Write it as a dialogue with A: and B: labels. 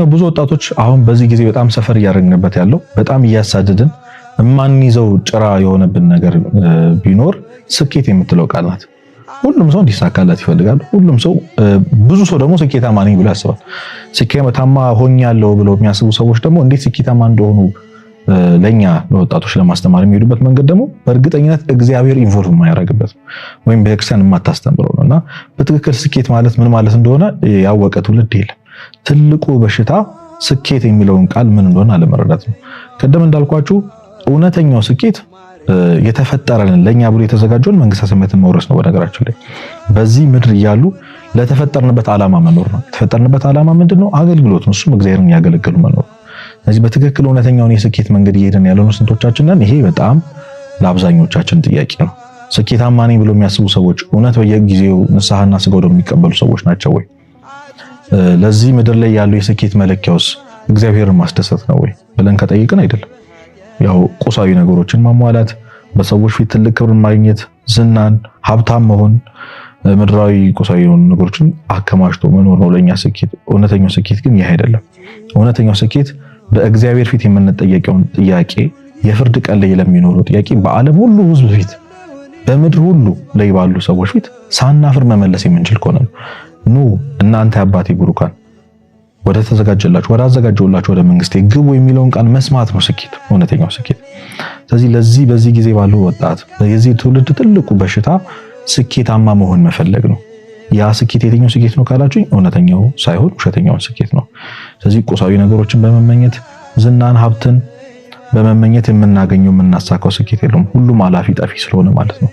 A: ብዙ ወጣቶች አሁን በዚህ ጊዜ በጣም ሰፈር እያደረግንበት ያለው፣ በጣም እያሳደድን የማንይዘው ጭራ የሆነብን ነገር ቢኖር ስኬት የምትለው ቃል ናት። ሁሉም ሰው እንዲሳካለት ይፈልጋል። ሁሉም ሰው፣ ብዙ ሰው ደግሞ ስኬታማ ነኝ ብሎ ያስባል። ስኬታማ ሆኛለሁ ብሎ የሚያስቡ ሰዎች ደግሞ እንዴት ስኬታማ እንደሆኑ ለኛ ለወጣቶች ለማስተማር የሚሄዱበት መንገድ ደግሞ በእርግጠኝነት እግዚአብሔር involve የማያደርግበት ወይም ቤተክርስቲያን የማታስተምረው ነው። እና በትክክል ስኬት ማለት ምን ማለት እንደሆነ ያወቀ ትውልድ የለም። ትልቁ በሽታ ስኬት የሚለውን ቃል ምን እንደሆነ አለመረዳት ነው። ቅድም እንዳልኳችሁ እውነተኛው ስኬት የተፈጠረልን፣ ለኛ ብሎ የተዘጋጀውን መንግስተ ሰማያትን መውረስ ነው። በነገራችን ላይ በዚህ ምድር እያሉ ለተፈጠርንበት ዓላማ መኖር ነው። የተፈጠርንበት ዓላማ ምንድነው? አገልግሎት ነው። እሱም እግዚአብሔርን ያገለገሉ መኖር ነው። ስለዚህ በትክክል እውነተኛውን የስኬት መንገድ እየሄድን ያለነው ስንቶቻችን ነን? ይሄ በጣም ለአብዛኞቻችን ጥያቄ ነው። ስኬታማ ነኝ ብሎ የሚያስቡ ሰዎች እውነት በየጊዜው ንስሐና ስጋው የሚቀበሉ ሰዎች ናቸው ወይ? ለዚህ ምድር ላይ ያለው የስኬት መለኪያውስ እግዚአብሔርን ማስደሰት ነው ወይ ብለን ከጠየቅን አይደለም። ያው ቁሳዊ ነገሮችን ማሟላት፣ በሰዎች ፊት ትልቅ ክብርን ማግኘት፣ ዝናን፣ ሀብታም መሆን፣ ምድራዊ ቁሳዊ የሆኑ ነገሮችን አከማችቶ መኖር ነው ለኛ ስኬት። እውነተኛው ስኬት ግን ይህ አይደለም። እውነተኛው ስኬት በእግዚአብሔር ፊት የምንጠየቀውን ጥያቄ፣ የፍርድ ቀን ላይ ለሚኖረው ጥያቄ፣ በዓለም ሁሉ ሕዝብ ፊት፣ በምድር ሁሉ ላይ ባሉ ሰዎች ፊት ሳናፍር መመለስ የምንችል ከሆነ ነው። ኑ እናንተ አባቴ ቡሩካን ወደ ተዘጋጀላችሁ፣ ወደ አዘጋጀውላችሁ ወደ መንግስቴ ግቡ የሚለውን ቃል መስማት ነው ስኬት፣ እውነተኛው ስኬት። ስለዚህ ለዚህ በዚህ ጊዜ ባለው ወጣት፣ የዚህ ትውልድ ትልቁ በሽታ ስኬታማ መሆን መፈለግ ነው። ያ ስኬት የትኛው ስኬት ነው ካላችሁኝ፣ እውነተኛው ሳይሆን ውሸተኛውን ስኬት ነው። ስለዚህ ቁሳዊ ነገሮችን በመመኘት፣ ዝናን፣ ሀብትን በመመኘት የምናገኘው የምናሳካው ስኬት የለውም። ሁሉም አላፊ ጠፊ ስለሆነ ማለት ነው።